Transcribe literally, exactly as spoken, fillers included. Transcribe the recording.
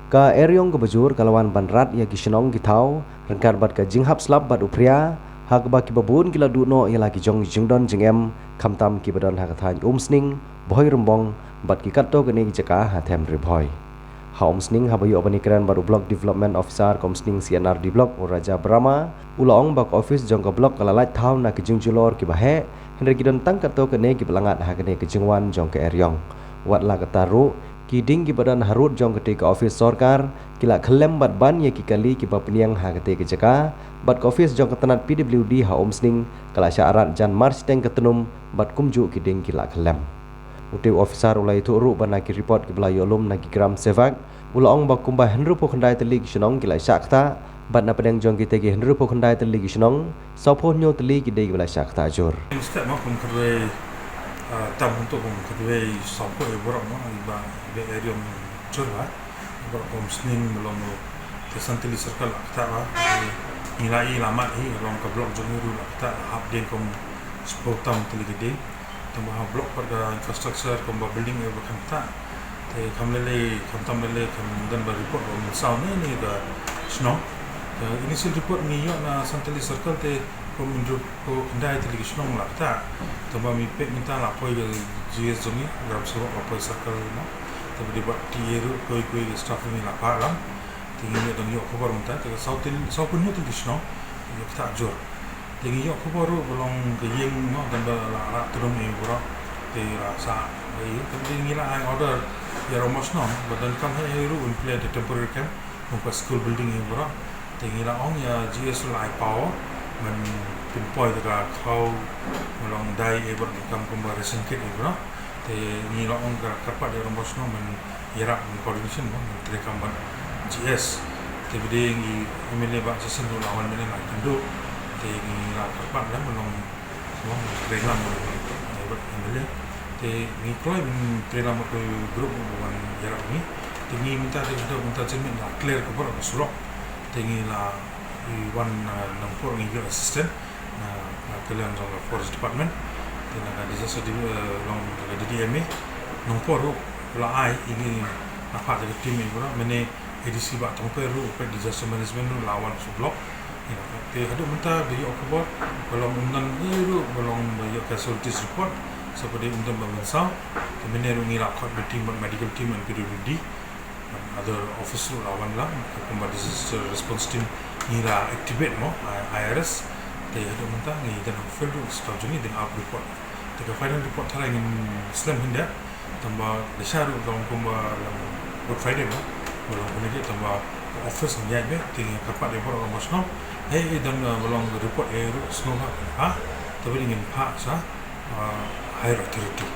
Ka eriong kaba jur ka la wan ban rat ïa ki shnong ki thaw ryngkat bad ka jinghap slap bad u phria, ha kaba kiba bun ki la duh noh ïa la ki jong jingdon jingem, khamtam kiba don ha ka thaiñ Umsning, Bhoirymbong bad ki katto katne ki jaka ha them Ri Bhoi. Ha Umsning, haba ïoh ban ïakren bad u Block Development Officer ka Umsning C and R D Block, u Raja Brahma, u la ong ba ka office jong ka block ka la lait thaw na ki jingjulor kiba heh, hynrei ki don tang katto katne kiba la ngat ha kane ka jingwan jong ka eriong. Wat la katta ruh, ki ding kiba don harud jong katei ka office sorkar ki la khyllem bad ban ïa ki kali kiba pynïeng ha katei ka jaka, bad ka office jong ka tnat P W D ha Umsning ka la shah rat jan marshiteng ka tnum bad kumjuh ki ding ki la khyllem. Utei u officer u la ïathuh ruh ba na ki report kiba la ïoh lum na ki gram sevak, u la ong ba kumba hynriewphew khyndai tylli ki shnong ki la shah ktah, bad na pdeng jong kitei ki hynriewphew khyndai tylli ki shnong, sawphew hynñiew tylli ki dei kiba la shah ktah jur. Step ma kum khatwei, ah, tam hynto kum khatwei sawphew ïa baroh ma, iba, iba eriong jur ba, baroh kum Umsning, ba long te san tylli circle la ktah ba, ngi la i la mad hi, long ka block jong ngi ruh la ktah, la hap ding kum spah tam tylli ki dei. Tang ba ha block pat ka infrastructure kumba building ïa ba kham ktah. Te kham lei lei, kham tam lei lei, kham don ba report ba mynsaw ne ne ka shnong. Te initial report ngi ïoh na san tylli circle te kum hynriewphew khyndai tylli ki shnong la ktah. Tang ba mi peit mynta la poi ka G S jong ngi, gram surok la poi circle mo. Te ba dei bad T A ruh, kawei kawei ka staff ngi la phah lang. Te ngi ïoh dang ïoh khubor mynta, te ka saw tylli, sawphew hynñiew tylli ki shnong ïoh ktah jur. Te ngi ïoh khubor ruh ba long ka ïing mo, don ba la rah tnum ïa baroh, te la sah ïa, te ngi la ai order ïa rangbah shnong ba donkam hi ruh ban plie da temporary camp, kum ka school building ïa baroh. Te ngi la ong ïa G S ruh la ai power ban pynpoi da ka khaw, ba long dai ïa baroh, donkam kumba ration kit ïa baroh. Te ngi la ong ka kyrpad ïa rangbah shnong ban ïarap ban coordination mo, ban treikam bad G S. Te ba dei ngi M L A Bah Jason ruh la wan mynne la kynduh. Te ngi la kyrpad lem ban long mo, treikam bad, eh, bad M L A. Te ngi kloi ban treikam bad ka group ba wan ïarap ngi. Te ngi mynta te ka mynta jingmut la clear ka baroh ka surok. Te ngi la i wan, eh, Nongpoh ngi ïoh assistant. Na, na ka liang jong ka Forest Department. Te na ka disaster di, eh, long ka D D M A. Nongpoh ruh la ai, ïa ngi la phah da ka team ïa baroh, mynne A D C Bah Tongper ruh, peit disaster management ruh la wan sha block. Ïa, te haduh mynta ba ïoh khubor ba long ym don ei ruh ba long ba ïoh casualties report. Sa ba dei ym don ba mynsaw. Te mynne ruh ngi la khot meeting bad medical team and P W D. Other office ruh la wan lang, kumba disaster response team ngi la activate mo, I R S. Te haduh mynta ngi don ha field ruh, staff jong ngi dang ap report. Te ka final report tharai ngin slem hynda, tang ba da sha ruh long kumba long Good Friday mo, ba long holiday, tang ba office ngi ïaid beit, te ngi kyrpad ïa baroh rangbah shnong. Hei, don, uh, ba long report ïa ruh sngewbha phin phah, te ba dei ngin phah sha, uh, higher authority.